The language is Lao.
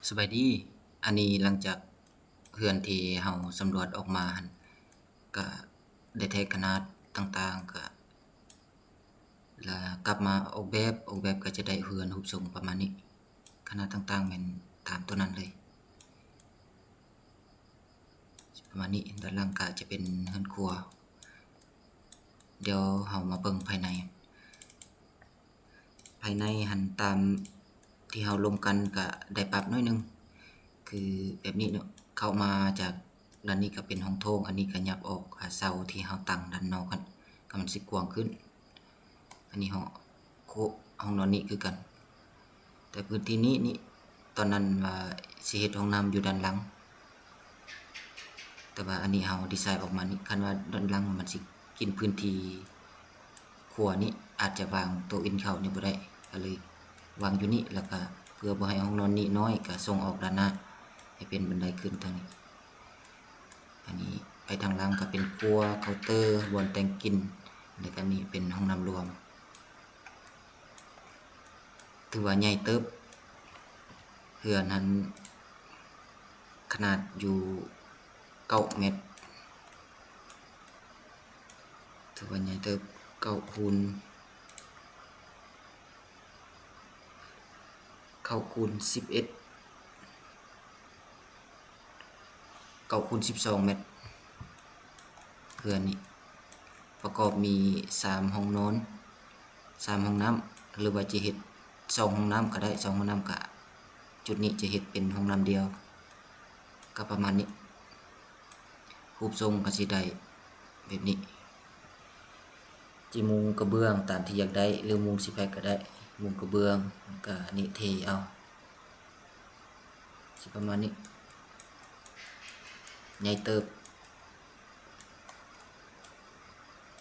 ສະບາຍດີ. ອັນນີ້ຫຼັງຈາກເຮືອນທີ່ເຮົາສຳຫຼວດອອກມາຫັ້ນ ກະໄດ້ແທກຂະໜາດຕ່າງໆ ກະ ລະກັບມາອອກແບບ, ອອກແບບກະຈະໄດ້ເຮືອນຮູບຊົງປະມານນີ້. ຂະໜາດຕ່າງໆແມ່ນຕາມໂຕນັ້ນເລີຍ. ປະມານນີ້. ດ້ານຫຼັງກະຈະເປັນເຮືອນຄົວ. ດຽວເຮົາມາເບິ່ງພາຍໃນ. ພາຍໃນຫັ້ນຕາມທີ່ເຮົາລົມກັນກະໄດ້ປັບໜ້ອຍໜຶ່ງ ຄືແບບນີ້ເນາະ. ເຂົ້າມາຈາກດ້ານນີ້ກະເປັນຫ້ອງໂຖງ, ອັນນີ້ກະຫຍັບອອກ ອາ ເສົາທີ່ເຮົາຕັ້ງດ້ານນອກຫັ້ນ ກະມັນຊິກວ້າງຂຶ້ນ. ອັນນີ້ຫ້ອງ ໂຄ ຫ້ອງນອນນີ້ຄືກັນ. ແຕ່ພື້ນທີ່ນີ້ນີ້ ຕອນນັ້ນວ່າຊິເຮັດຫ້ອງນ້ຳຢູ່ດ້ານຫຼັງ ແຕ່ວ່າອັນນີ້ເຮົາດີໄຊອອກມານີ້. ຄັນວ່າດ້ານຫຼັງມັນຊິກິນພື້ນທີ່ຄົວນີ້ ອາດຈະວາງໂຕະກິນເຂົ້ານີ້ບໍ່ໄດ້ ກະເລີຍວາງຢູ່ນີ້. ແລ້ວກະເພື່ອບໍ່ໃຫ້ຫ້ອງນອນນີ້ນ້ອຍ ກະສົ່ງອອກດ້ານໜ້າ ໃຫ້ເປັນບັນໄດຂຶ້ນທາງນີ້. ອັນນີ້ໄປທາງຫຼັງກະເປັນຄົວ, ເຄົາເຕີ, ບ່ອນແຕ່ງກິນ ແລ້ວກະນີ້ເປັນຫ້ອງນ້ຳລວມ. ຖືວ່າໃຫຍ່ເຕີບ. ເຮືອນຫັ້ນຂະໜາດຢູ່ເກົ້າແມັດ. ຖືວ່າໃຫຍ່ເຕີບ. ເກົ້າຄູນ ເກົ້າຄູນສິບເອັດ ເກົ້າຄູນສິບສອງແມັດ. ເຮືອນນີ້ປະກອບມີສາມຫ້ອງນອນ ສາມຫ້ອງນ້ຳ ຫຼືວ່າຈະເຮັດສອງຫ້ອງນ້ຳກະໄດ້. ສອງຫ້ອງນ້ຳກະ ຈຸດນີ້ຈະເຮັດເປັນຫ້ອງນ້ຳດຽວ ກະປະມານນີ້. ຮູບຊົງກະຊິໄດ້ແບບນີ້. ຈະມຸງກະເບື້ອງຕາມທີ່ຢາກໄດ້ ຫຼືມຸງຊິແພັກກະໄດ້. ມຸງກະເບື້ອງ ກະນີ້ເທເອົາ ຊິປະມານນີ້. ໃຫຍ່ເຕີບ.